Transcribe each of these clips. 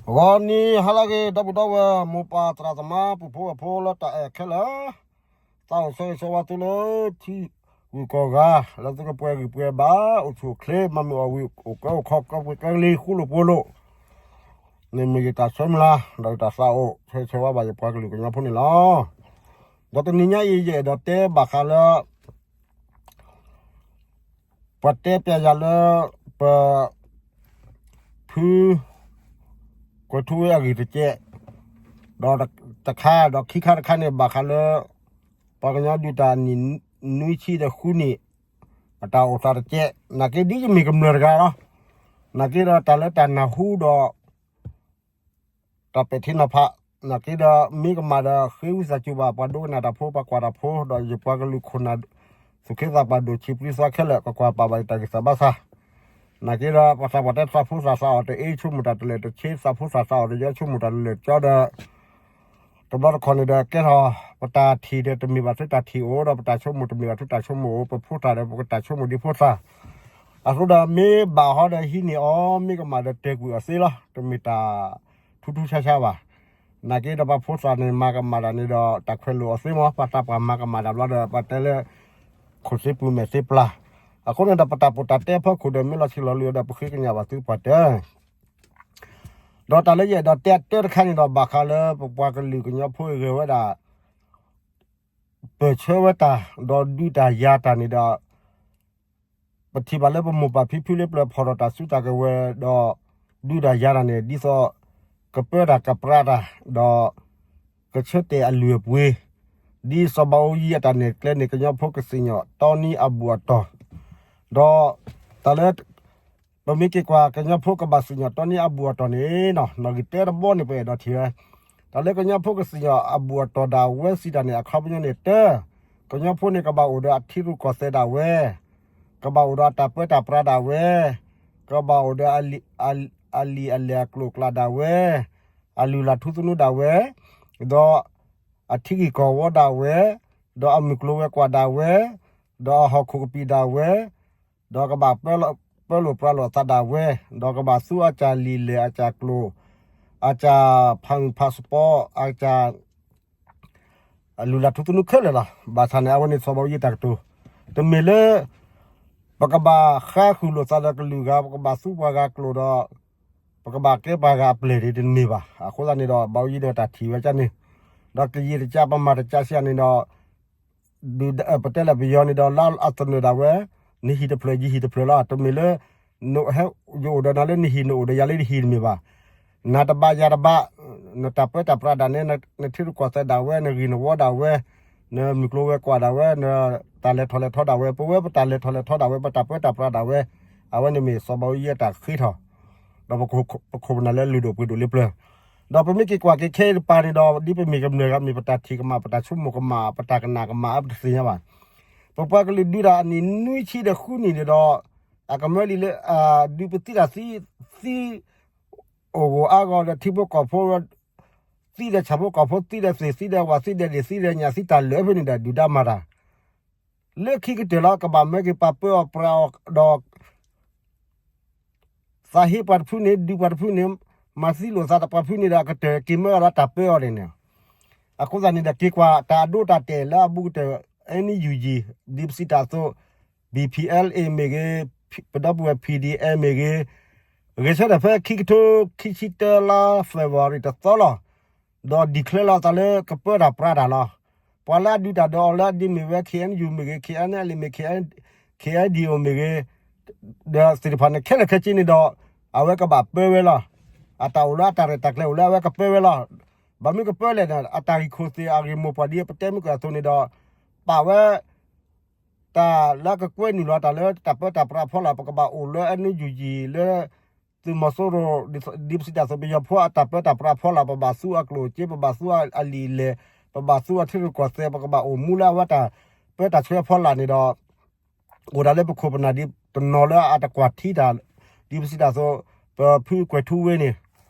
ဂီၤနံၤဟါလၢအဂ့ၤ ဒီပုၢ်ဒီဝဲၢ် မိၢ်ပၢ်သရၣ်သမါ ပုၢ်ဖိဝဲၢ်ဖိလၢတၢ်အဲၣ်ခဲလၢာ်, သးအိၣ်ဆၢဂ့ၤဆၢဝါသုလၢထံဂုၤကီၢ်ဂၤ လၢသုကပှဲၤဂံၢ်ပှဲၤဘါ အိၣ်ဆူၣ်အိၣ်ချ့ မၤမုာ်အီၣ်ဝံၤ အိၣ်ကၢအိၣ်ခီ ကၢပှဲၤကၢလံ ဃူလိာ်ဖိးလိာ် န့ၣ်မ့ၢ်ယတၢ်ဆၢမုၢ်လၢ် ဒီးယတၢ်သးအိၣ်ဆၢဂ့ၤဆၢဝါဘၣ်ယပှၤကလုာ်ကညီဖိန့ၣ်လီၤ. ဒီးတနံၤညါအံၤ ယအဲၣ်ဒိးတဲဘၣ်ဃးလၢ ပှၤတဲပျဲယၤလၢ ပ ဖု ကွဲၤထူဝ့အဂ့ၢ်တကဲး, ဒီးတခါ ဒီးခံခါတခါန့ၣ် ဘၣ်ဃးလၢ ပှၤကညီဒုးတၢ်အနံၣ်နွံဆံဒီးဃုနံၣ် အတၢ်အိၣ်သးတကဲး, နာ်က့ဒ်ယမ့ၢ်ကမျၢၢ်တဂၤလီၤ. နာ်က့ဒီးတၢ်လၢတၢ်နၢ်ဟူဒီး တၢ်ပဲာ်ထံနီၤဖး, နာ်က့ဒီးမ့ၢ်ကမၣ်ဒီး ဃ့ဝံသးစူၤဘၣ် ပှၤဒိကနၣ်တၢ်ဖိ ပှၤကွၢ်တၢ်ဖိ ဒီးယပှၤကလုာ်ခိၣ်နၢ် သူၣ်က့သးပှၢ်ဒိၣ်ဆံးပျံၤသွါခဲလၢာ် ကကွၢ်ပာ်ဘၣ်ယတၢ်ဂံၢ်စၢ်ဘါစၢ်, နာ်က့ဒီး ပှၤသးပှၢ်တဲသးဖိသၣ်သးအီၣ်တအ့ ဆိကမိၣ်တၢ်တလၢာ်တဆ့ သးဖိသၣ်သးအီၣ်တယီ ဆိကမိၣ်တၢ်လၢာ်လၢာ်ကၠီဒီး တဘျီတခီၣ်န့ၣ်ဒီး ကဲထီၣ် ပတၢ်ထံၣ်ဒီးတမ့ၢ်ဘၣ်သုတၢ်ထံၣ်အိၣ် ဒီးပတၢ်ဆိကမိၣ်တမ့ၢ်ဘၣ်သုတၢ်ဆိကမိၣ်အိၣ် ပဖိသၣ်ဒီးပကတၢ်ဆိကမိၣ်ဒ်ဖိသၣ်, အဃိဒီးမ့ၢ်ဘၣ်ဟီဒီးဟံးန့ၢ်အီၤ မ့ၢ်ကမၣ်ဒီးတဲာ်ကွံာ်အီၤသ့လီၤ. တမ့ၢ်တၢ်ထူးထူးဆါဆါဘၣ်. နာ်က့ဒီးပှၤဖိသၣ်န့ၣ် မၤကမၣ်တၢ်န့ၣ်ဒီး တၢ်ခွဲးလိာ်အီၤသ့မီၤ ပှၤသးပှၢ်မၤကမၣ်တၢ်ဘျီဒီး ပှၤတဲလၢ ခိၣ်သ့ပူၤမဲာ်သ့ပျၢ်, အဃိန့ၣ်ဒီးပတၢ်ပီးတၢ်တဲအဖီခိၣ်ဒီး မ့ၢ်လီၤဆံးလီၤလံဒီး ပဃ့ကညးဘၣ်သုပှၤတၢၢ် ဒီးတၢ်လၢယအဲၣ်ဒိးတဲအတၢတခါန့ၣ်ဒီး ဘၣ်ဃးလၢပပှၤကလုာ်ကညီဖိအဂဲၤဝဲဒၣ် ပၢၢ်ဆၢဝဲတၢ် ဒီးဒုးတၢ်ယၤတၢ်န့ၣ်ဒီး ပထံၣ်ဘၣ်လၢပမိၢ်ပၢ်ဖံဖုလၢပျၢၤဖီၣ်ထီၣ်တၢ်စုတၢ်ကဝဲၤဒီး ဒုးတၢ်ယၤတၢ်န့ၣ် ဒ်သိး ကပၢတၢ်ကပြးတၢ် ဒီး ကဆၢတဲာ်အလုၢ်အပှ့ၤ ဒ်စီၤဘးအူယံအတၢ်နဲၣ်ကျဲန့ၣ် ကညီဖိကစံၣ်ညီၣ်တီနံအဘူၣ်အတီၢ်, ဒီး တၢ်လၢ ပမ့ၢ်က့ၤကွၢ်ကညီဖိကဘၣ်စံၣ်ညီၣ်တီနံအဘူၣ်အတီၢ်န့ၣ် နီၢ်ဂံၢ်တၢတဘီန့ၣ် ပအဲၣ်ဒိးထံၣ်ဝဲ, တၢ်လၢကညီဖိကစံၣ်ညီၣ်အဘူၣ်အတီၢ်ဒၣ်ဝဲစံးတၢ်န့ၣ် အခီပညီန့ၣ် တၢ ကညီဖိန့ၣ် ကဘၣ်အိၣ်ဒီးအထံရူၢ်ကီၢ်သဲးဒၣ်ဝဲ, ကဘၣ်အိၣ်ဒီးအတၢ်ပၢတၢ်ပြးဒၣ်ဝဲ, ကဘၣ်အိၣ်ဒီး အလံာ်အလဲၢ်အကျိာ်အကျဲဒၣ်ဝဲ, အလုၢ်အလၢ်ထူသနူဒၣ်ဝဲ, ဒီး အထံဂံၢ်ကီၢ်ဝီဒၣ်ဝဲ, ဒီးအမုၢ်ကျိၤဝဲၤကွာ်ဒၣ်ဝဲ, ဒီးအဟီၣ်ခိၣ်ကပံာ်ဒၣ်ဝဲ, ဒီးကဘၣ်ပၢလိာ်ပြးလိာ်အသးဒၣ်ဝဲ, ဒီးကဘၣ်သူအကၢ်လံာ်လဲၢ်အကၢ်ကျိာ်, အကၢ်ဖးမုၢ်ဖးစပီ, အကၢ် အလုၢ်အလၢ်ထူသနူခဲလၢာ်လီၤ. ဘၣ်ဆၣ်န့ၣ် အဝဲန့ၣ်စီၤဘးအူယံတၢ်ကတိၤ, တမ့ၢ်လၢ ပကဘၣ်ဃါဃုာ်လိာ်သးဒီးကလုာ်ဂၤ ပကဘၣ်သူပှၤဂၤကျိာ်ဒီး ပကဘၣ်ကဲပှၤဂၤအပျဲၢ်ဒ်တမ့ၢ်ဘၣ်. အဃိသတးန့ၣ်ဒီး ဘးအူယံဒီးတၢ်ထံၣ်ဝဲဒ်န့ၣ်, ဒီးကယံာ်တကးပမၤတကးဆံးန့ၣ်ဒီး ပတဲလၢပယီၤန့ၣ်ဒီး လၢအသနၢၣ်ဒၣ်ဝဲ, နဟံၣ်တဖျၢၣ်ယဟံၣ်တဖျၢၣ်လီၤ. တမ့ၢ်လၢ ဟဲယအိၣ်ဒီးနၤလၢနဟံၣ် နအိၣ်ဒီးယၤလၢနဟံၣ်တမ့ၢ်ဘၣ်. နၤတဘၣ်ယၤတဘၣ်, နတၢ်ပၢတၢ်ပြးဒၣ်နဲ နထံရူၢ်ကီၢ်သဲးဒၣ်ဝဲ, နဂ့ၢ်နဝီဒၣ်ဝဲ, နမုၢ်ကျိၤဝဲၤကွာ်ဒၣ်ဝဲ, နတၢ်လဲၤထီၣ်လဲၤထီဒၣ်ဝဲ, ပဝဲပတၢ်လဲၤထီၣ်လဲၤထီဒၣ်ဝဲ ပတၢ်ပၢတၢ်ပြးဒၣ်ဝဲ, အဝဲန့ၣ်မ့ၢ်စီၤဘးအူယံအတၢ်ဃ့ထီၣ်, ဒီးပခိၣ်ပနၢ်လၢလုၢ်ဒိၣ်ပှ့ၤဒိၣ်လၢပျၢၤ ဒီးပမ့ၢ်က့ၤကွၢ်က့ၤခဲအံၤတပၤန့ၣ်ဒီး ဒ်ပမ့ၢ်ကမျၢၢ်ဂၤမ့ၢ်ပတၢ်ထံၣ်ကမၣ် ပတၢ်ဆိကမိၣ်ကမၣ် ပတၢ်ကနၣ်ကမၣ် ပတသ့ၣ်ညါဘၣ်. ပပှၤကလုာ်ဒုးတၢ်အနံၣ်နွံဆံဒီးဃုနံၣ်န့ၣ်ဒီး အကမၢလံလၢ ဒုးပသံတၢ်သံ သံအိၣ်ဂီၢ်အါဂီၢ်ဒီးထံဖိကီၢ်ဖိ သံဒီးဆၣ်ဖိကီၢ်ဖိ သံဒီးသ့ၣ် သံဒီးဝၣ် သံဒီးဒ့ၣ် သံဒီးညၣ် သံတၢ်လၢာ်ဖဲန့ၣ်ဒီး ဒုၣ်ဒါမၤတၢ် လၢခံကတၢၢ်လီၤ ကဘၣ်မၢက့ၤပာ်ပၢအီၤပြးအီၤဒီး သးဟ့ပှၤတဖုန့ၣ် ဒုးပှၤတဖုန့ၣ် မၤသံလိာ်သးတပှၤဖုန့ၣ်ဒီး အကတၢၢ်က့ၤမၢအီၤလၢတၢ်ပၢအီၤန့ၣ်န့ၣ်. အဃိသတးန့ၣ်ဒီး က့ၤကွၢ်တၢ်အဒိတၢ်တဲာ်လၢအဘူးကတၢၢ် NUG ဒ်ပစံးတၢ်အသိး B P L A မ့ၢ်ဂ့ၤ, ပဒီပုၢ်ဝဲၢ် P D F မ့ၢ်ဂ့ၤ, ဂဲၤဆၢထၢၣ်ဖဲခံကထိ ခံဆံတၢလါ February တသီလီၤ. ဒီး declare လီၤအသးလၢကပၢတၢ်ပြးတၢ်လီၤ. ပှၤလၢအဒုးတၢ်ဒီးအီၤလၢအဒ့မ့ၢ်ဝဲ K N U မ့ၢ်ဂ့ၤ, K N L A မ့ၢ် K N, K N D O မ့ၢ်ဂ့ၤ, ဒီးသ့ၣ်တဖၣ်န့ၣ် ခဲလၢာ်ခဲဆ့န့ၣ်ဒီး အဝဲကဘၣ်ပၢဝဲလီၤ. အတၢ်အိၣ်လၢအတၢ်ရဲၣ်တၢ်ကျဲၤအိၣ်လၢအဝဲကပၢဝဲလီၤ. ဘၣ်မနုၤကပၢလဲၣ်န့ၣ် အတၢ်ဂ့ၢ်ခိၣ်သ့ၣ်အဂ့ၢ်မိၢ်ပှၢ်ဒ် ပတဲမုၢ်ကၢၢ်အသိးန့ၣ်ဒီး ပာ်ဝဲ တၢ်လၢကကွဲနုာ်လီၤတၢ်လၢတၢ်ပၢတၢ်ပြးအဖီလာ် ပကဘၣ်အိၣ်လၢ NUG လၢ သုးမီၤစိရိၤ ဒ်ပစံးတၢ်အသိးပယီၤဖိအတၢ်ပၢတၢ်ပြးအဖီလာ် ပဘၣ်သူအကျိၣ်အစ့ ပဘၣ်သူအလံာ်အလဲၢ် ပဘၣ်သူအထံရူၢ်ကီၢ်သဲး ပကဘၣ်အိၣ်မူလၢအဝဲတၢ်ပၢတၢ်ဆှၢအဖီလာ်န့ၣ်ဒီး အိၣ်ဒၣ်လၢပခိၣ်ပနၢ်ဒ်တနီၤလၢအတကွၢ်ထံတၢ် ဒ်ပစံးတၢ်အသိး ပဖုကွဲၤထူဝ့န့ၣ်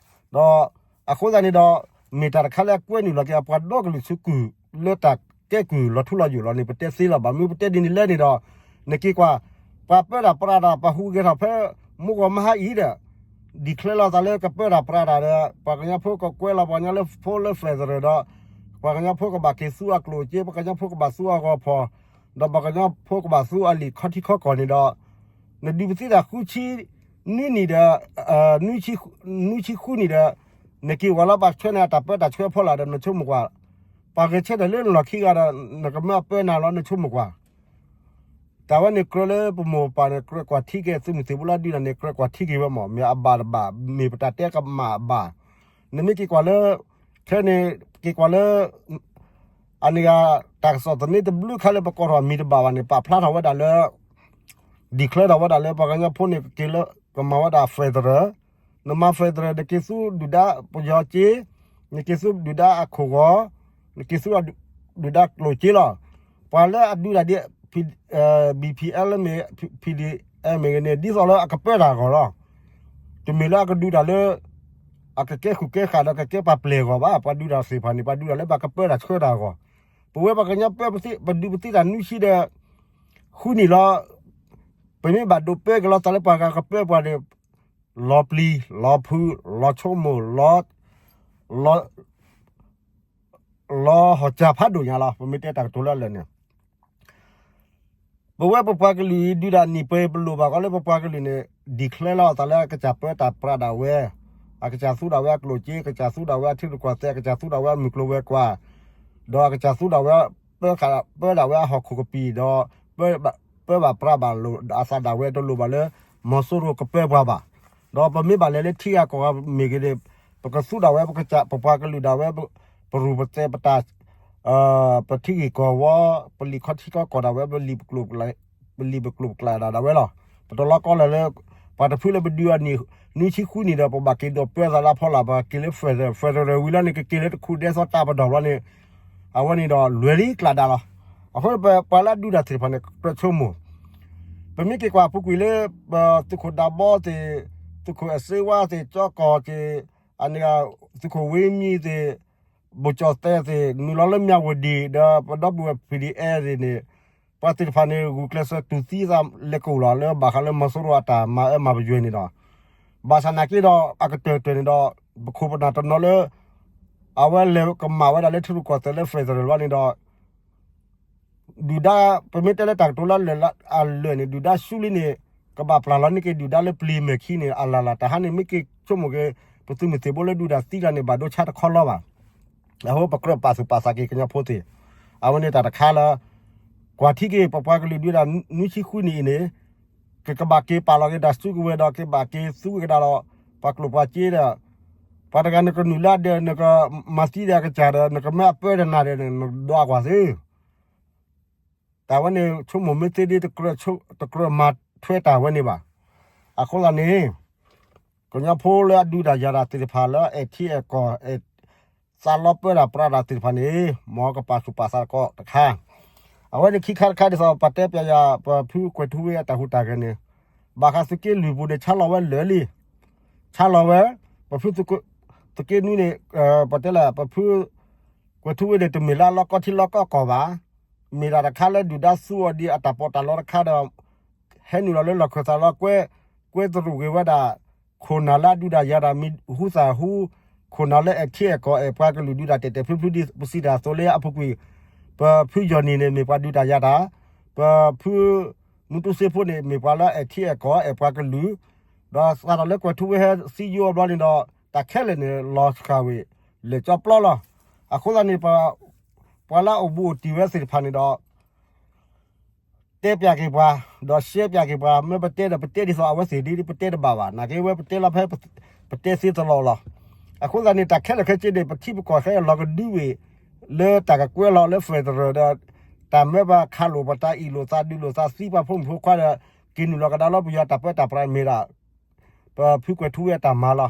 ဒီးအဃိသတးန့ၣ်ဒီး မ့ၢ်တၢ်တခါလၢအကွဲနုာ်လီၤက့ၤအပှၤဒီကလုာ်စုကုၢ်လၢတၢ်ကဲကုၢ်လီၤထူလီၤယိာ်လီၤန့ၣ် ပတဲသ့လီၤ. ဘၣ်မနုၤပတဲဒ်န့ၣ်လဲၣ်န့ၣ်ဒီး နက့ၤကွၢ် ပှၤပၢတၢ်ပြးတၢ် ပှၤဟူးဂဲၤထီၣ်ဖဲ မူဂီၤမဟါအံၤဒီး declare လီၤသးလၢကပၢတၢ်ပြးတၢ်ဒီး ပှၤကညီဖိကကွဲးလီၤပှၤကညီဖိလၢ federal ဒီး ပှၤကညီဖိကဘၣ်က့ၤသူအကျိၣ်အစ့ ပှၤကညီဖိကဘၣ်သူအဂီၤဖီၣ် ဒီးပှၤကညီဖိကဘၣ်သူအလံာ်ခီထံခီကီၢ်န့ၣ်ဒီး နဒုးပသံတၢ်ဃုဆံနွံနံၣ်ဒီး နွံဆံဃုနံၣ်ဒီး နက့ၤဝဲလၢပှၤဆှၢန့ၢ်အတၢ်ပၢတၢ်ဆှၢဖီလာ်ဒီး နဆိကမိၣ်ကွၢ် ပှၤဂဲၤဆၢထၢၣ်လၢနလီၢ်ခံဂၤဒီး နကမၢအပၢနၤလီၤ နဆိကမိၣ်ကွၢ် တၢ်ဝဲန့ၣ်ကြၢးလၢပမိၢ်ပၢ်န့ၣ် ကြၢးကွၢ်ထံက့ၤ သုးမုၢ်သံၣ်ဘိလၢအဒုးတၢ်န့ၣ် ကြၢးကွၢ်ထံက့ၤဝဲမး မ့ၢ်အဘၣ်တဘၣ် မ့ၢ်ပတၢ်တဲကမၣ်အဘၣ် နမ့ၢ်က့ၤကွၢ်လၢ ခဲန့ၣ် က့ၤကွၢ်လၢ အန့ၣ်ဂၤ တၢ်ကစီၣ်သန့တဘျုးခါလၢပကိးထီၣ်မံၤတဘၣ်ဘၣ်န့ၣ် ပာ်ဖျါထီၣ်ဝဲဒၣ်လၢ declare ထီၣ်ဝဲဒၣ်လၢပှၤကညီဖိန့ၣ် ကက့ၤလၢကမၤဝဲဒၣ် federal နမၤ federal နက့ၤသူဒုၣ်ဒါပယီၤက့ နက့ၤသူဒုၣ်ဒါအခိၣ်ဂီၤ နက့ၤသူဒုၣ်ဒါကျိၣ်က့လီၤ. ပှၤလၢအဒုးတၢ်ဒ် BPL မ့ၢ် PDF မ့ၢ်ဂ့ၤန့ၣ် ဒ်သိးလၢအကပၢတၢ်အဂီၢ်လီၤ. တမ့ၢ်လၢအကဒုးတၢ်လၢ အကကဲဃုာ်ကဲဃာ်ဒီးကကဲပှၤပျဲၢ်အဂီၢ်ဘၣ်. ပှၤဒုးတၢ်သ့ၣ်တဖၣ်န့ၣ် ပှၤဒုးတၢ်လၢပှၤကပၢတၢ်ဆှၢတၢ်အဂီၢ်. ပဝဲပှၤကညီပၢ ပဒုးပသံတၢ်နွံဆံဒီး ဃုနံၣ်လီၤ. ပမ့ၢ်ဘၣ်ဒိးပၢက့ၤလီၤသးလၢပှၤဂၤကပၢပှၤဒီး လီၤပျံၤ လီၤဖုး လီၤဆိကမိၣ် လီၤ လီၤဟီၣ်စၢ်ဖးဒိၣ်ညါလီၤ. ပမ့ၢ်တဲတၢ်ကတိၤလၢအလၢာ်န့ၣ် ပဝဲပပှၤကလုာ်အံၤ ဒုးတၢ်နံၣ်ပှဲၤပလိၣ်ဘၣ်ဃီလၢပပှၤကလုာ်န့ၣ် declare လီၤအသးလၢအကစၢ်ပၢတၢ်ပြးဒၣ်ဝဲ, အကစၢ်သူဒၣ်ဝဲအကျိၣ်စ့, အကစၢ်သူဒၣ်ဝဲအထံရူၢ်ကီၢ်သဲး, အကစၢ်သူဒၣ်ဝဲအမုၢ်ကျိၤဝဲၤကွာ်, ဒီးအကစၢ်သူဒၣ်ဝဲ ပၢဃာ် ပၢဒၣ်ဝဲအဟီၣ်ခိၣ်ကပံာ်, ဒီး ပၢဘၣ်ပြးဘၣ်လိာ်အသးဒၣ်ဝဲ တလိၣ်ဘၣ်လၢ မီၤစိရိၤကပၢပှၤဘၣ်. ဒီးပမ့ၢ်ဘၣ်လဲၤလၢထံဂၤကီၢ်ဂၤမ့ၢ်ဂ့ၤန့ၣ် ပကသူဒၣ်ဝဲ ပကစၢ် ပပှၤကလုာ်ဒၣ်ဝဲ ပရူၢ်ပသဲးပတၢ် ပထံဂ့ၢ်ကီၢ်ဝီ ပလံာ်ခီထံခီကီၢ်ဒၣ်ဝဲ ပလံာ်ပကျိာ်ပကျဲဒၣ်ဒၣ်ဝဲလီၤ. ပတလီကီလၢာ်လၢ ပှၤတဖုလၢပဒုးအနံၣ် နွံဆံဃုနံၣ်ဒီး ပဘၣ်က့ၤဒိးပၢသးလၢအဖီလာ် ပက့ၤလၢ federal ဝံၤလီၤန့ၣ် ကက့ၤလၢတခူၣ်ဒဲသီတၢ်ပဒီၣ်လီၤန့ၣ် အဝဲန့ၣ်ဒီးလွဲၤလံကျးဒၣ်လီၤ. အဃိပပှၤလၢအဒုးတၢ်သ့ၣ်တဖၣ်န့ၣ် ကြၢးဆိကမိၣ် ပမ့ၢ်က့ၤကွၢ်ပူၤကွံာ်လၢ သုးခိၣ်ဒးဘီသ့ၣ်, သုးခိၣ်အစ့ဝါသ့ၣ်, ကၠီကီၢ်သ့ၣ်, အန့ၣ် သုးခိၣ်ဝ့မံသ့ၣ်, ဘိၣ်ကၠီၣ်သဲးသ့ၣ် နုာ်လီၤလၢမၠၣ်ဝတံၣ် ဒီးပဒီပုၢ်ဝဲၢ် P D F သ့ၣ်န့ၣ် ပှၤသ့ၣ်တဖၣ်န့ၣ် ဂုာ်ကျဲးစၢးတူၢ်သံသးလဲၤကအိၣ်လီၤ လၢဘၣ်ဃးလၢမီၤစိရိၤအတၢ်မၤအၢမၤပယွဲန့ၣ်ဒီး ဘၣ်ဆၣ်နာ်က့ဒီး အကတၢၢ်တၢၢ်န့ၣ်ဒီး ပခိၣ်ပနၢ်တနီၤလၢ အဝဲလဲၤကမၣ်ဝဲဒၣ်လၢထံရူၢ်ကီၢ်သဲးလၢ federal ဘၣ်န့ၣ်ဒီး ဒုၣ်ဒါ ပမ့ၢ်တဲလၢတၢ်ကတိၤလၢအလၢာ်န့ၣ် ဒုၣ်ဒါဆူလံန့ၣ် ကဘၣ်ပျၢ်လီၤန့ၢ်က့ၤဒုၣ်ဒါလၢပျံၤမဲာ်ခံန့ၣ် အလၢ်လၢ် တၢ်ဟါန့ၣ် မ့ၢ်က့ၤဆိကမိၣ်က့ၤ ပသုးမုၢ်သံၣ်ဘိလၢဒုးတၢ်သံတၢ်န့ၣ် ဘၣ်ဒိဆါတခီလီၤဘၣ်. အဃိပကြၢးပာ်သူၣ်ပာ်သးက့ၤကညီဖိသ့ၣ် အဝဲန့ၣ်တၢ်တခါလၢ ကွၢ်ထံက့ၤ ပပှၤကလုာ်ဒုးတၢ်နွံဆံဃုနံၣ်အံၤန့ၣ် ကကဘၣ်က့ၤပာ်လီၤက့ၤတၢ်စုကဝဲၤဒီး ကဘၣ်က့ၤသူက့ၤကဒါဒီး ပှၤကျိၣ်ပှၤစ့ဒီး ပှၤတဂၤနကနုာ်လၢဒၢး နကမၤသံဒီးအကစၢ်ဒီး နကမၢအပၢတနၤဒီး နဒွးကွၢ်သု တၢ်ဝဲန့ၣ် ဆိကမိၣ်မ့ၢ်သ့ဒ် တကြၢးမၤထွဲတၢ်ဝဲန့ၣ်ဘၣ်. အဃိသတးန့ၣ် ကညီဖိလၢအဒုးတၢ်ယၤတၢ်သ့ၣ်တဖၣ်လၢအဲၣ်ထံအဲၣ်ကီၢ် အဲၣ်သးလီပၢတၢ်ပြးတၢ်သ့ၣ်တဖၣ်န့ၣ် မ်ကပာ်သူၣ်ပာ်သးတကီၢ်တခါ. အဝဲန့ၣ်ခံခါတခါဒ်သိး ပတဲပျးယၤ ပဖုကွဲၤထူဝ့အတၢ်ဟူးတၢ်ဂဲၤန့ၣ် ဘၣ်ဃးသုးက့လွံၢ်ပူၤန့ၣ် ဆါလီၤဝဲလၢာ်လံ ဆါလီၤဝဲ ပဖုသုးက့နွံန့ၣ် ပတဲလၢ ပဖုကွဲၤထူဝ့န့ၣ် တမ့ၢ်လၢအလီၢ်ကီထံလီၢ်ကီကီၢ်ဘၣ်. မ့ၢ်ဒၣ်တခါလၢဒုၣ်ဒါသူအီၤဒ်အတၢ်ပီးတၢ်လီတခါဒီး ဟဲနုာ်လီၤလၢလီၢ်ခၢၣ်သးလီၤကွဲ ကွဲသရူးဂ့ၤဝဲဒၣ် ခိၣ်နၢ်လၢအဒုးတၢ်ယၤတၢ်မံၤဟူသၣ်ဟူ ခိၣ်နၢ်လၢအဲၣ်ထံအဲၣ်ကီၢ် အဲၣ်ပှၤကလုာ်ဒုးတၢ်တဲာ်တဲာ်ဖျုးဖျုးဒ်ပစံးတၢ်အသိးလၢအပူၤကွံာ် ပဖုယီၢ်နံၣ်န့ၣ် မ့ၢ်ပှၤဒုးတၢ်ယၤတၢ်, ပဖုမူတူစ့ဖိန့ၣ် မ့ၢ်ပှၤလၢအဲၣ်ထံအဲၣ်ကီၢ် အဲၣ်ပှၤကလုာ်, ဒီးစးထီၣ်လၢကွဲၤထူဝ့ဟဲသံယိအဘျီန့ၣ်ဒီး တၢ်ခဲလၢာ်န့ၣ် လီၤစှၤဝံၤ လဲၤကၠီပျီလီၤ. အဃိသတးန့ၣ် ပှၤလၢအအိၣ်ဘူးအိၣ်တံၢ်ဝဲသ့ၣ်တဖၣ်န့ၣ်ဒီး တဲပျးက့ၤပှၤ, ဒီးရှဲပျးက့ၤပှၤ, မ့ၢ်ပတဲဒီး ပတဲဒ်သိးအဝဲသ့ၣ်ဒ် ပတဲတဘၣ်ဘၣ်. နာ်က့ဝဲပတဲလီၤဖဲ ပတဲသ့တလီၤလီၤ. အဃိသတးန့ၣ် တၢ်ခဲလၢာ်ခဲဆ့န့ၣ် ပထံပကီၢ်ခဲအံၤလီၤကဒုဝံၤ လၢတၢ်ကကွဲလီၤလၢ federal ဒီး တၢ်မၢပှၤခးလိာ်ပှၤ တၢ်အ့ၣ်လိာ်သးဒုးလိာ်သးသံပှၤဖိမုၣ်ဖိခွါဒီး က့ၤနုာ်လီၤကဒါလီၤပယီၤတၢ်ပၢတၢ်ပြးမ့ၢ်ဒၣ် ပဖုကွဲၤထူဝ့အတၢ်မၤလီၤ.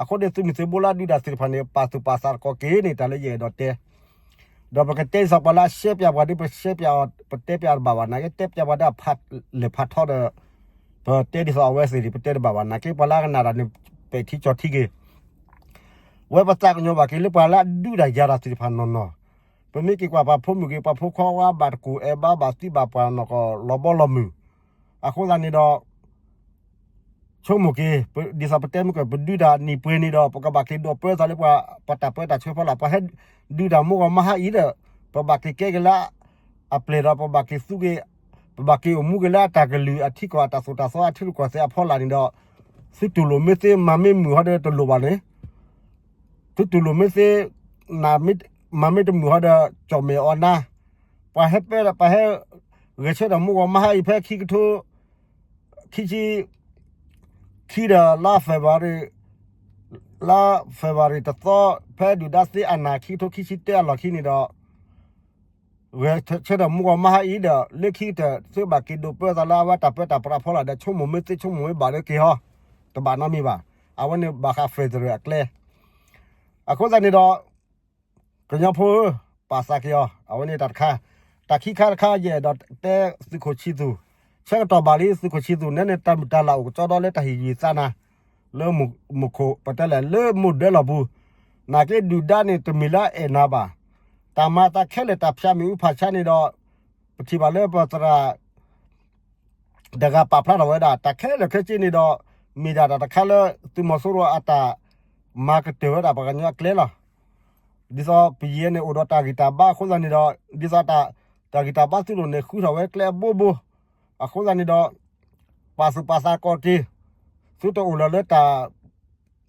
အဃိန့ၣ် သုးမုၢ်သံၣ်ဘိလၢအဒုးတၢ်သ့ၣ်တဖၣ်န့ၣ် ပာ်သူၣ်ပာ်သးတကီၢ်က့ၤန့ၣ် တၢ်လၢယအဲၣ်ဒိးတဲ ဒီးပကတဲဒ်သိးပှၤလၢအရှဲပျးပှၤဒီး ပရှဲပျးအီၤ ပတဲပျးတဘၣ်ဘၣ်. နာ်က့တဲပျးပှၤဒီးဖးလဲၢ်ဖးထီဒီး ပတဲဒ်သိးအဝဲသ့ၣ်န့ၣ် ပတဲတဘၣ်ဘၣ်. နာ်က့ပှၤလၢအကနၣ်တၢ်န့ၣ် ပဲာ်ထံကၠီၤထံက့ၤ ဝဲပသးကညီၤဘၣ်က့ၤလၢပှၤလၢအဒုးတၢ်ယၤတၢ်သ့ၣ်တဖၣ်နီၢ်နီၢ်, ပမ့ၢ်က့ၤကွၢ်ပှၤဖိမုၣ်က့ၤ ပှၤဖိခွါဝဲဘၣ်တကူၣ် အဲၣ်ဘၣ်ဘၣ်သံဘၣ်ပှၤနီၢ်ကီၢ်လီၤဘီလီၤမုၢ်. အဃိသတးန့ၣ်ဒီး ပ ဆိကမိၣ်က့ၤ ဒ်သိးပတဲမုၢ်ကၢၢ် ပဒုးတၢ်နံၣ်ပှဲၤနံၣ်ဒီး ပကဘၣ်က့ၤဒိးပၢသးလၢပှၤ ပှၤတၢ်ပၢတၢ်ဆှၢဖီလာ် ပှၤဟဲဒုးတၢ်မိၢ်ဂီၤမါဟါအံၤဒီး ပဘၣ်က့ၤကဲက့ၤလၢအပျဲၢ်ဒီး ပဘၣ်က့ၤသူက့ၤ ပဘၣ်က့ၤအိၣ်မူက့ၤလၢအတၢ်ကလုၢ်အထံကီၢ်အတၢ်သိၣ်တၢ်သီအထံရူၢ်ကီၢ်သဲးအဖီလာ်န့ၣ်ဒီး သုတူၢ်လိာ်မ့ၢ်သ့မၤမ့ၢ်မုာ်ဟီဒီးတလိၣ်ဘၣ်န့ၣ် သုတူၢ်လိာ်မ့ၢ်သ့ မၤမ့ၢ်တမုာ်ဟီဒီး ကၠီၣ်မဲာ်အီနါ ပှၤဟဲပၢ ပှၤဟဲ ဂဲၤဆၢထၢၣ်မိၢ်ဂီၤမါဟါအံၤဖဲခံကထိ ခံဆံ ခံဒီးလါ February လါ February တသီ ဖဲဒုၣ်ဒါသ့အနၢ်ခံကထိခံဆံတၢအလီၢ်ခံန့ၣ်ဒီး ဂဲၤဆၢထၢၣ်မိၢ်ဂီၤမါဟါအံၤဒီး လၢခံကတၢၢ် သုဘၣ်က့ၤဒိးပၢသးလၢအဝဲတၢ်ပၢတၢ်ပြးဖီလာ်ဒီး ဆိကမိၣ်မ့ၢ်သ့ဆိကမိၣ်မ့ၢ်ဘၣ်လၢက့ၤဟီ တဘၣ်နီတမံၤဘၣ်. အဝဲန့ၣ်ဘၣ်ဃး federal အကျဲ အဃိသတးန့ၣ်ဒီး ကညီဖိဧၢ, ပာ်သးက့ၤအီၤ အဝဲန့ၣ်တၢ်တခါ, တၢ်ခံခါတခါယအဲၣ်ဒိးတဲသုးခိၣ်ဆံသူၣ်, ဆၢကတီၢ်ဘၣ်လံ သုးခိၣ်ဆံသူၣ် နဲန့ၣ်တၢ်မုာ်တၢ်လၤအိၣ်ကကၠီဒီးလၢတၢ်ဟ့ၣ်ယုၢ်သးနၤ လၢမူခိၣ် ပတဲလဲၣ် လၢမိၢ်ဒၢလီၢ်ပူၤ, နာ်က့ဒုၣ်ဒါန့ၣ်တမ့ၢ်လၢအအဲၣ်နၤဘၣ်, တၢ်မၤသးခဲလၢာ်တၢ်ဖၠးမ့ၣ်အူဖးဆါန့ၣ်ဒီး ပထံၣ်ဘၣ်လၢပသရၣ် တဂၤပာ်ဖျါထီၣ်ဝဲဒၣ် တၢ်ခဲလၢာ်ခဲဆ့န့ၣ်ဒီး မ့ၢ်ဒၣ်တၢ်တခါလၢ သုးမီၤစိရိၤအတၢ်မၤကတၢၢ်ဝဲဒၣ်ပှၤကညီအကျဲလီၤ. ဒ်သိးပယီၤန့ၣ်အိၣ်ဒီးတၢ်ဂံၢ်တၢ်ဘါအဃိသတးန့ၣ်ဒီး ဒ်သိးတၢ်ဂံၢ်တၢ်ဘါသုးလိာ်န့ၣ် ဃုထီၣ်ဝဲကျဲအဘိဘိ, အဃိသတးန့ၣ်ဒီး ပာ်သူၣ်ပာ်သးကီးက့ၤ, သုတအိၣ်လၢၤလၢတၢ်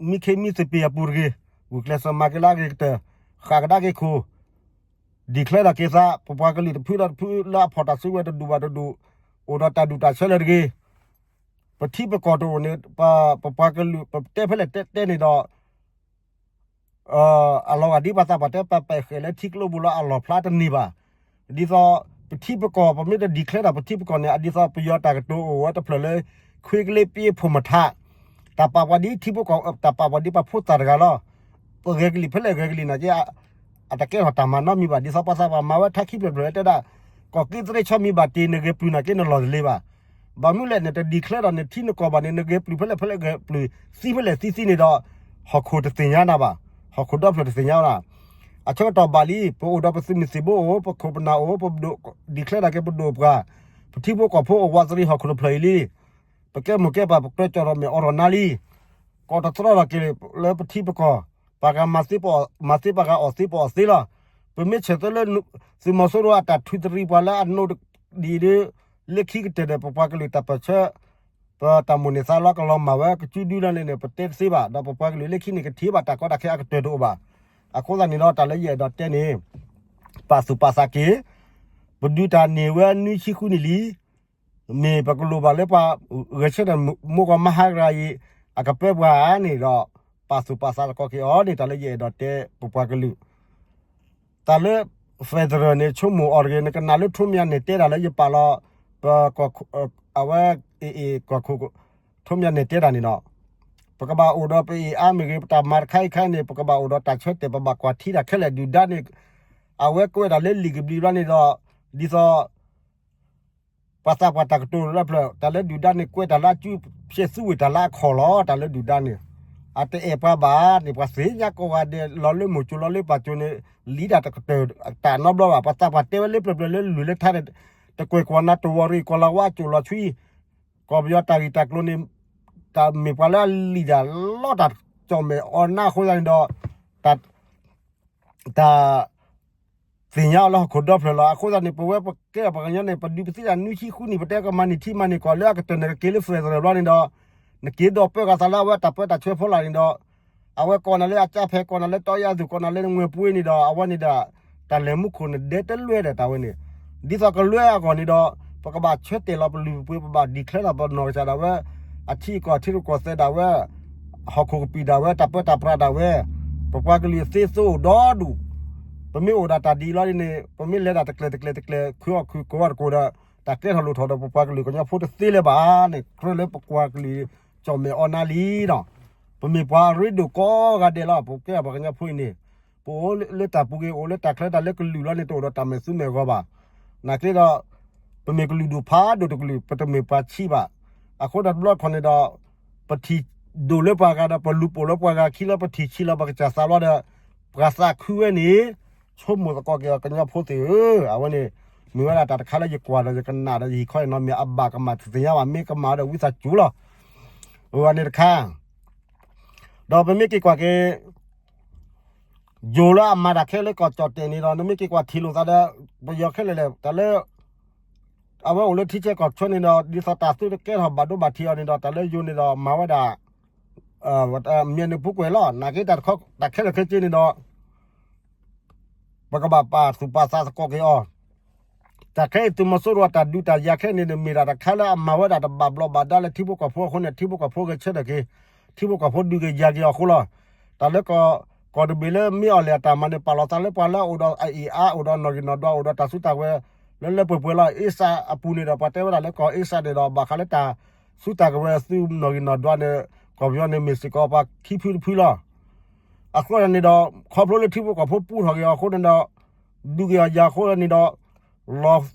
မံခ့မံသပ့ၤအပူၤတဂ့ၤ, ဂုာ်ကျဲးစၢးမၤက့ၤလၢအဂ့ၤကတၢၢ်, ဃၣ်ကဒါက့ၤခိၣ် declare ထီၣ်က့ၤသး ပပှၤကလုာ်တဖုဒီးတဖုလၢအဖီၣ်တၢ်စုကဝဲၤတဒူၣ်ဘၣ်တဒူၣ်, အိၣ်ဒီးတၢ်ဒူၣ်တၢ်ဆၢလၢၤတဂ့ၤ, ပထံပကီၢ်တအိၣ်န့ၣ် ပပှၤကလုာ် ပတဲဖဲလဲၣ်တဲတဲန့ၣ်ဒီး အလီၤဂာ်ဒ်ပှၤသးပှၢ်တဲ ပပဲာ်ဃဲးလၢထံကျိပူၤလီၤ အလီၢ်ဖျါတန့ၢ်ဘၣ်. ဒ်သိး ပထံပကီၢ် ပမ့ၢ်တ declare ဒီးပထံပကီၢ်န့ၣ် ဒ်သိးပယီၤတၢ်ကတိၤအိၣ်ဝဲတဖျၢၣ်လၢ ခွ့ကလ့ပ့ဖိးမထး, တၢ်ပာ်ပှၤဒ်ထံဖိကီၢ် တၢ်ပာ်ပှၤဒ်ပှၤဖိသၣ်တဂၤလီၤ. ပဂဲၤကလံၣ်ဖဲလဲၣ်ဂဲၤကလံၣ်နာ်က့ အတကဲထီၣ်တၢ်မၤနီတမံၤဘၣ်. ဒ်သိးပှၤသးပှၢ်မၤဝဲထါခံဖျၢၣ်ဖျၢၣ်တဲဒၣ် ကီၢ်က့သရ့ဆီမံၤဘၣ်တ့ၢ် နဂဲၤပျုၢ်နာ်က့နလီၢ်တလ့ၤဘၣ်. ဘၣ်မနုၤလဲၣ် နတ declare ဒီးနထံနကီၢ်ဘၣ်န့ၣ် နဂဲၤပျုၢ်ဖဲလဲၣ်ဖဲလဲၣ်ဂဲၤပျုၢ် သံဖဲလဲၣ်သံသံန့ၣ်ဒီး ဟီၣ်ခိၣ်တသ့ၣ်ညါနၤဘၣ်. ဟီၣ်ခိၣ်ဒီဖျၢၣ်တသ့ၣ်ညါနၤ. အဆၢကတီၢ်ဘၣ်လံ ပအိၣ်ဒီးပသုးမုၢ်သံၣ်ဘိအိၣ် ပခိၣ်ပနၢ်အိၣ် ပဒိၣ် declare ဒၣ်က့ၤပဒိၣ်ပှၤ ပထံဖိကီၢ်ဖိအိၣ်ဝးသရံးဟီၣ်ခိၣ်တဖျၢၣ်အံၤလံ. ပကဲမိၢ်ကဲပၢ် ပကြၢးကၠီၣ်ထီၣ်မဲာ်အိးထီၣ်နါလံ. ကီၢ်တတြီထီၣ်က့ၤလၢပထံပကီၢ်, ပှၤဂၤမၤသ့ပှၤအီၣ်သ့ ပှၤဂၤအီၣ်သ့ပှၤအီၣ်သ့လီၤ. ပမ့ၢ်ဆဲးသၢလၢ သုးမီၤစိရိၤအတၢ်ထုးတရံးပှၤလၢအနိးဒံးဒ် လၢခံကတၢၢ်ဒီး ပပှၤကလုာ်တၢ်ပၢၢ်ဆၢ ပတၢ်မိၣ်န့ၢ်သးလီကလီၤမၢ်ဝဲ ကစုဒုလီၤန့ၣ်န့ၣ် ပတဲတသ့ဘၣ် ဒီးပပှၤကလုာ်လၢခံန့ၣ် ကထံၣ်ဘၣ်တၢ်ကီတၢ်ခဲအကတၢၢ်တအိၣ်ဘၣ်. အဃိသတးန့ၣ်ဒီး တၢ်လၢယအဲၣ်ဒိးတဲန့ၣ် ပာ်သူၣ်ပာ်သးက့ၤ, ပဒုးတၢ်န့ၢ်ဝဲနွံဆံဃုနံၣ်လံ. မ့ၢ်ပကလိၣ်ဘၣ်လၢပှၤ ဂဲၤဆၢထၢၣ်မိၢ်ဂီၤမါဟးဂၤအံၤ အကပၢပှၤန့ၣ်ဒီး ပာ်သူၣ်ပာ်သးတကီၢ်က့ၤအီၤန့ၣ် တၢ်လၢယအဲၣ်ဒိးတဲပပှၤကလုာ် တၢ်လၢ federal န့ၣ် ဆိကမိၣ်အီၤတဂ့ၤ နကနၣ်လၢထိးမၠၤနဲၣ်တဲတၢ်လၢယပာ်လီၤ ပ အဝဲ အ့ၣ်အ့ၣ်ကီၢ်ခိၣ် ထိးမၠၤနဲၣ်တဲတၢ်န့ၣ်ဒီး ပကဘၣ်အိၣ်ဒီးပအ့ၣ်အါမ့ၢ်ဂ့ၤ ပတၢ်မၤတခါအံၤခါအံၤန့ၣ် ပကဘၣ်အိၣ်ဒီးတၢ်ဆၢတဲာ် ပဘၣ်ကွၢ်ထံတၢ်ခဲလၢာ် ဒုၣ်ဒါန့ၣ် အဝဲကွဲးတၢ်လၢလံာ်ကဘျံးဘျီန့ၣ်ဒီး ဒ်သိး ပှၤသးပှၢ်တၢ်ကတိၤလၢဖျၢၣ် တၢ်လၢဒုၣ်ဒါန့ၣ် ကွဲးတၢ်လၢအစု ဖျဲးသူဝ့ၢ်တၢ်လၢအခီၣ်လီၤ တၢ်လၢဒုၣ်ဒါန့ၣ် အတအဲၣ်ပှၤဘၣ်န့ၣ် ပှၤသ့ၣ်ညါကိးဂၤဒဲး လီၤလၢမိၢ်ကၠိလီၤလၢပၢ်ကၠိန့ၣ် လံတၢ်တကတၢၢ်တၢ်နီတဘျီဘၣ် ပှၤသးပှၢ်တဲဝဲလၢဖျၢၣ်ဖျၢၣ်လၢလုၢ်လၢထါန့ၣ် တကွဲၢ်ကွီၢ်နၤတဝီၤရံၣ် ကီၢ်လီၤဝါကၠိၣ်လီၤဆှံ ကီၢ်ပယီၤတၢ်ဂ့ၢ်တၢ်ကျိၤန့ၣ် တၢ်မ့ၢ်ပှၤလၢအလံာ်တၢ်လီတၢ်ကၠီၣ်မဲာ်အီနါအဃိသတးန့ၣ်ဒီး တၢ် တၢ် သ့ၣ်ညါအီၤလၢဟီၣ်ခိၣ်ဒီဖျၢၣ်လီၤ. အဃိသတးန့ၣ် ပဝဲပကဲပှၤကညီန့ၣ် ပဒုးပသံတၢ်နွံဆံဃုနံၣ် ပတဲကမၤန့ၢ်ထံမၤန့ၢ်ကီၢ်လၢအကတၢၢ်န့ၣ် ကက့ၤလၢ federal ဘျီန့ၣ်ဒီး နက့ၤဒီးပၢဃာ်သးလၢအဝဲတၢ်ပၢတၢ်ဆှၢဖီလာ်န့ၣ်ဒီး အဝဲကိးနၤလၢအကၠါဖဲ ကိးနၤလၢတီယါသူၣ် ကိးနၤလၢနငွဲၢ်ပှ့ၤန့ၣ်ဒီး အဝဲန့ၣ်ဒီး တၢ်လဲၤမူခိၣ်န့ၣ်ဒဲတလွဲဒီးတၢ်ဝဲန့ၣ် ဒ်သိးကလွဲအဂီၢ်န့ၣ်ဒီး ပကဘၣ်ဆၢတဲာ်လီၤပလုၢ်ပပှ့ၤ ပဘၣ် declare လီၤပနီၢ်ကစၢ်ဒၣ်ဝဲ အထံအကီၢ်ထံရူၢ်ကီၢ်သဲးဒၣ်ဝဲ ဟီၣ်ခိၣ်ကပံာ်ဒၣ်ဝဲ တၢ်ပၢတၢ်ပြးဒၣ်ဝဲ ပပှၤကလုာ်သ့သိအိၣ်ဒီဒူၣ် ပမ့ၢ်အိၣ်ဒၣ်တၢ်ဒ်အံၤလီၤန့ၣ် ပမ့ၢ်လဲၤဒၣ်တကျဲၤတကျဲၤတကျဲၤ ခုအီၣ်ခုကိးအီၣ်တကိးဒီး တၢ်ကဲထီၣ်လိၣ်ထီၣ်ဒီးပပှၤကလုာ်ကညီဖိတသ့လၢၤဘၣ်န့ၣ် ကြၢးလၢပပှၤကလုာ် ကၠီၣ်မဲာ်အီနါလံဒီး ပမ့ၢ်ပှၤအရ့ဒိၣ်ကိးဂၤဒဲးလီၤ ပကဲပှၤကညီဖိအံၤန့ၣ် ပအိၣ်လၢတၢ်ပူၤဂ့ၤ အိၣ်လၢတၢ်ချၢတၢ်လၢကလုာ်လီၤန့ၣ် တအိၣ်ဒီးတၢ်မဲာ်သူမဲာ်ဂီၤဘၣ်. နာ်က့ဒီး ပမ့ၢ်ကလုာ်ဒူၣ်ဖးဒိၣ်တကလုာ် ပတမ့ၢ်ပှၤဆံးဘၣ်. အဃိဒီးတဘျီခီန့ၣ်ဒီး ပထံၣ်ဒိၣ်လၢပှၤဂၤဒီး ပလူၤပိာ်လၢပှၤဂၤခံလီၤ ပထံၣ်ဆံးလီၤပကစၢ်သးလီၤဒီး ပှၤသးခုဝဲန့ၣ် ဆိကမိၣ်သကိးက့ၤအီၤ ကညီဖိသ့ၣ်ဧၢ, အဝဲန့ၣ် မ့ၢ်ဝဲဒၣ်တၢ်တခါလၢယကွၢ်ဒီးယကနၣ်ဒီးယဟံၣ်ခီအံၤနီတမံၤ အဘၣ်ကမၣ်တသ့ၣ်ညါဘၣ် မ့ၢ်ကမၣ်ဒီးဝံသးစူၤလီၤ. ပဝဲန့ၣ်တခါ, ဒီးပမ့ၢ်က့ၤကွၢ်က့ၤ ယိၤလၢအမၤတၢ်ခဲလၢာ်ကီၢ်ကၠီၣ်တဲၣ်န့ၣ်ဒီး နမ့ၢ်က့ၤကွၢ်ထံၣ်လိာ်သးဒီး ပယီၤခဲလၢာ်လဲၣ် တၢ်လၢ အဝဲအိၣ်လၢထံဆၢကီၢ်ဆၢန့ၣ်ဒီး ဒ်သိးတၢ်သုတကဲထီၣ်ဘၣ်ဒိဘၣ်ထံးအီၤန့ၣ်ဒီး တၢ်လၢယိၤန့ၣ်ဒီးမၤဝဲဒၣ် မ့ၢ်န့ၣ်ပူၤကွံာ်လီၤ. နာ်က့ တၢ်ခဲလၢာ်ခဲဆ့န့ၣ်ဒီး ပကဘၣ်ပာ်သူၣ်ပာ်သးသကိးက့ၤအီၤ. တၢ်ခဲအံၤ သုးမီၤစိရိၤအတၢ်ဒုးတၢ်ယၤခဲန့ၣ်န့ၣ် မ့ၢ်ဒၣ်တၢ်တခါလၢအမၤဝဲဒၣ်တဘၣ်ဘျီးဘၣ်ဒါလၢထံဖိကီၢ်ဖိအဃိန့ၣ် ထံဖိကီၢ်ဖိဂဲၤဆၢထၢၣ်က့ၤ, ထံဖိကီၢ်ဖိဒုးက့ၤယၤက့ၤအီၤအဃိလီၤ. တၢ်လၢ ကီၢ်တဘ့ၣ်လၢမ့ၢ်အီၣ်လဲၣ်အတၢ်မၤန့ၣ် ပာ်လီၤသးလၢပှၤလၢအအိၣ်ဒီးအအံၣ်အါ အိၣ်ဒီးနီၣ်ဂံၢ်နီၣ်ဒွး အိၣ်ဒီးတၢ်စုတၢ်ကဝဲၤ လၢလၢပှဲၤပှဲၤလီၤ. အ့စၢ်အပူၤန့ၣ်ဒီး ပှၤတဲဝဲဒၣ်လၢကီၢ်အ့စၢ်န့ၣ်ဒီး ဘၣ်ဃးလၢတၢ်စုတၢ်ကဝဲၤသုးနီၣ်ဂံၢ်နီၣ်ဒွးန့ၣ် ကီၢ်ပယီၤန့ၣ်မ့ၢ်စ့ၢ်ကီးပှၤခံဖုတဖုလီၤ. အဃိန့ၣ်ဒီး ခီဖျိလၢထံဖိကီၢ်ဖိပူထီၣ်က့ၤအီၤအဃိန့ၣ်ဒီး ဒုးက့ၤအီၤယၤအဃိန့ၣ်ဒီး လီၤ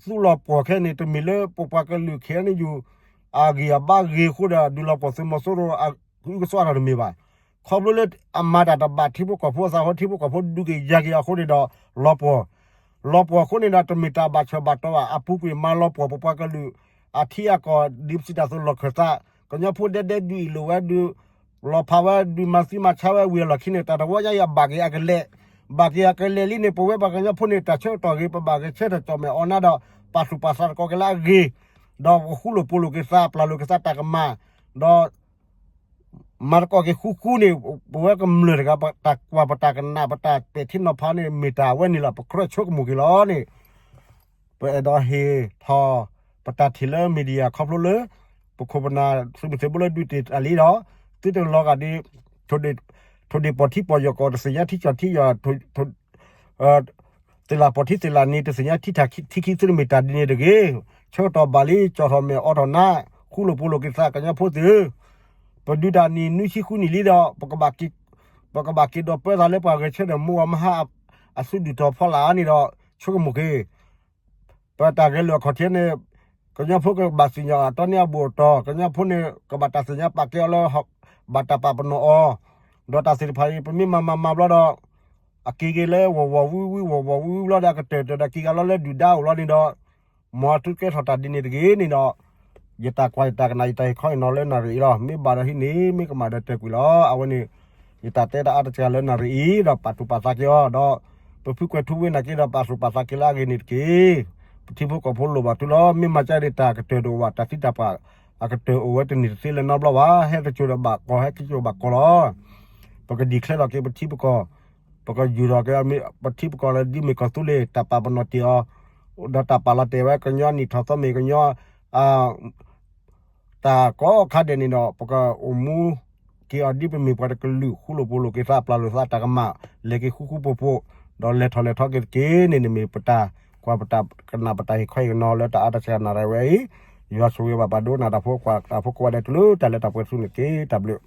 သူလီၤပှီၢ်ခဲန့ၣ် တမ့ၢ်လၢပပှၤကလုာ်ခဲအံၤန့ၣ်ယူၢ် အဂံၢ်အဘါဂ့ၤအဃိဒီး ဒုးလီၤပှီၢ်သုးမီၤစိရိၤအုကစွါထီၣ်တမ့ၢ်ဘၣ်. ခီဖျိလၢအမၤတၢ်တဘၣ်ထံဖိကီၢ်ဖိအသးအဃိ ထံဖိကီၢ်ဖိဒုးက့ၤယၤက့ၤအီၤအဃိန့ၣ်ဒီး လီၤပှီၢ် လီၤပှီၢ်အဃိန့ၣ်ဒီး တမ့ၢ်တၢ်ဘၣ်ဆၢဘၣ်တီၤဘၣ် အပူၤကွံာ်မၤလီၤပှီၢ်ပပှၤကလုာ် အထံအကီၢ် ဒ်ပစံးတၢ်သိးလီၢ်ခၢၣ်သး ကညီဖိဒဲဒဲဒုးအံၣ်လိာ်ဝဲဒုး လီၤဖးဝဲဒုးမၤသံမၤဆါဝဲဝံၤအလီၢ်ခံန့ၣ် တၢ်တဝီညါအံၤအဘၣ်က့ၤအကလဲာ် ဘၣ်က့ၤအကလဲာ်လံန့ၣ် ပဝဲပှၤကညီဖိန့ၣ် တၢ်ဆၢကတီၢ်ဂ့ၤ ပဘၣ်ဂဲၤဆၢထၢၣ်ကၠီၣ်မဲာ်အိးနါဒီး ပာ်သူၣ်ပာ်သးသကိးက့ၤလၢအဂ့ၤ ဒီးပဃူလိာ်ဖိးလိာ်က့ၤသး ပျၢ်လိာ်က့ၤသးတၢ်ကမၣ် ဒီး မၤသကိးက့ၤဃူဃူန့ၣ် ပဝဲကမျၢၢ်တဂၤ ပတၢ်ကွၢ်ပတၢ်ကနၣ် ပတၢ်ပဲာ်ထံနီၤဖးန့ၣ် မ့ၢ်တၢ်အဝဲန့ၣ်လီၤ. ပကြၢးဆိကမိၣ်က့ၤလီၤန့ၣ် ပအဲၣ်ဒိးဟ့ၣ်ထီၣ် ပတၢ်ထံၣ်လၢ media ခီဖျိလၢ ပခိၣ်ပနၢ်သုးမုၢ်သံၣ်ဘိလၢဒုးတ့ၢ်တၢ်လံဒီး သုတလီၤဂာ်ဒ် ထိၣ်ဒ့ၣ်ပီၢ်ထံပီၢ်ယီၢ်ကီၢ် တသ့ၣ်ညါထံကီၢ်ထံယီၢ် သ့ၣ်လၣ်ပီၢ်ထံသ့ၣ်လၣ်နံၤ တသ့ၣ်ညါထံထၣ်ထံခံ သုတမ့ၢ်တၢ်ဒ်န့ၣ်တဂ့ၤ. ဆၢကတီၢ်ဘၣ်လံ ကၠီၣ်ထီၣ်မဲာ်အိးထီၣ်နါ ဃူလိာ်ဖိးလိာ်က့ၤသး ကညီဖိသုး ပဒုးတၢ်နံၣ်နွံဆံဃုနံၣ်လံဒီး ပကဘၣ်က့ၤဒိးပၢသးလၢပှၤဂဲၤဆၢထၢၣ်မူအီၤမဟါ အသုးဒုၣ်တီၤဖီလာ်န့ၣ်ဒီး ဆိကမိၣ်က့ၤ ပတၢ်ဂဲၤလိာ်အခီၣ်ထံးန့ၣ် ကညီဖိကဘၣ်သ့ၣ်ညါအတီၢ်န့ၢ်အဘူၣ်အတီၢ် ကညီဖိန့ၣ် ကဘၣ်တၢ်သ့ၣ်ညါပာ်ကဲအီၤလၢ ဘၣ်တၢ်ပာ်ပနီၣ်အီၤ ဒီးတၢ်သ့ၣ်တဖၣ်အံၤ ပမ့ၢ်မၤမၤမၤဘျီဒီး အက့ၤက့ၤလၢဝီၢ်ဝီၢ်ဝံဝံ ဝီၢ်ဝီၢ်ဝံဝံဘျီဒီး အကတၢၢ်တၢၢ်ဒီးက့ၤဂၤလီၤလၢဒုၣ်ဒါအိၣ်လီၤန့ၣ်ဒီး မ်အသုကဲထီၣ်တၢ်ဒ်န့ၣ်တဂ့ၤန့ၣ်ဒီး ယတၢ်ကွၢ်ယတၢ်ကနၣ် ယတၢ်ဟ့ၣ်ခီဟ့ၣ်နီၤလၢနၣ်ရံၣ်အံၤလီၤ. မ့ၢ်ဘၣ်ဒီးဟံးန့ၢ် မ့ၢ်ကမၣ်ဒီးတဲာ်ကွံာ်လီၤ. အဝဲန့ၣ် ယတၢ်တဲတၢ်အါတစှၤလၢနၣ်ရံၣ်အံၤ ဒီးပာ်သူၣ်ပာ်သးက့ၤအီၤ ဒီးပဖုကွဲၤထူဝ့နာ်က့ဒီး ပာ်သူၣ်ပာ်သးက့ၤလၢအဂ့ၤန့ၣ်တက့ၢ်. ပထံဖိကီၢ်ဖိလိၣ်ဘၣ်သုလီၤ. မ့ၢ်မၤကၢ်ဒ်တၢ်ကတၢၢ်တအိၣ်ဘၣ် တၢ်သံတၢ်ပှၢ် အကတၢၢ်အိၣ်ဝဲတန့ၢ်တသ့လၢၤနီတဘျီဘၣ်. ဟဲက့ၤစိာ်ဒီးဘၣ်ကီၢ် ဟဲက့ၤစိာ်ဘၣ်ကီၢ်လီၤ. ပက declare ထီၣ်က့ၤပထံပကီၢ် ပကယူၢ်ထီၣ်က့ၤ ပထံပကီၢ်လၢဒ်မ့ၢ်ကီၢ်သူလ့ၤ တၢ်ပာ်ပနီၣ်တ့ၢ်အီၤ ဒီးတၢ်ပာ်လီၤတဲာ်ဝဲကညီနံၣ်ထီၣ်သီမ့ၢ်ကညီ တၢ်ကိးခါဒဲးန့ၣ်ဒီး ပကအိၣ်မူက့ၤအီၤဒ်ပမ့ၢ်ပှၤတကလုာ် ဃူလိာ်ဖိးလိာ်က့ၤသး ပျၢ်လိာ်သးတၢ်ကမၣ် လဲၤက့ၤဃူဃူဖိးဖိး ဒီးလဲၤထီၣ်လဲၤထီက့ၤတက့ၢ်န့ၣ်န့ၣ်မ့ၢ်ပတၢ်ကွၢ်ပတၢ်ကနၣ် ပတၢ်ဟ့ၣ်ခီဟ့ၣ်နီၤလၢတၢ်အါတစှၤနၣ်ရံၣ်ဝဲအံၤ ယွၤဆိၣ်ဂ့ၤဘၣ်ပှၤဒိကနၣ်တၢ်ဖိ ကွၢ်တၢ်ဖိကိးဂၤဒဲး တူၢ်လိာ်တၢ်လၢတၢ်ပှဲၤဆူန့ၣ်တက့ၢ်. တၢ်ဘျုး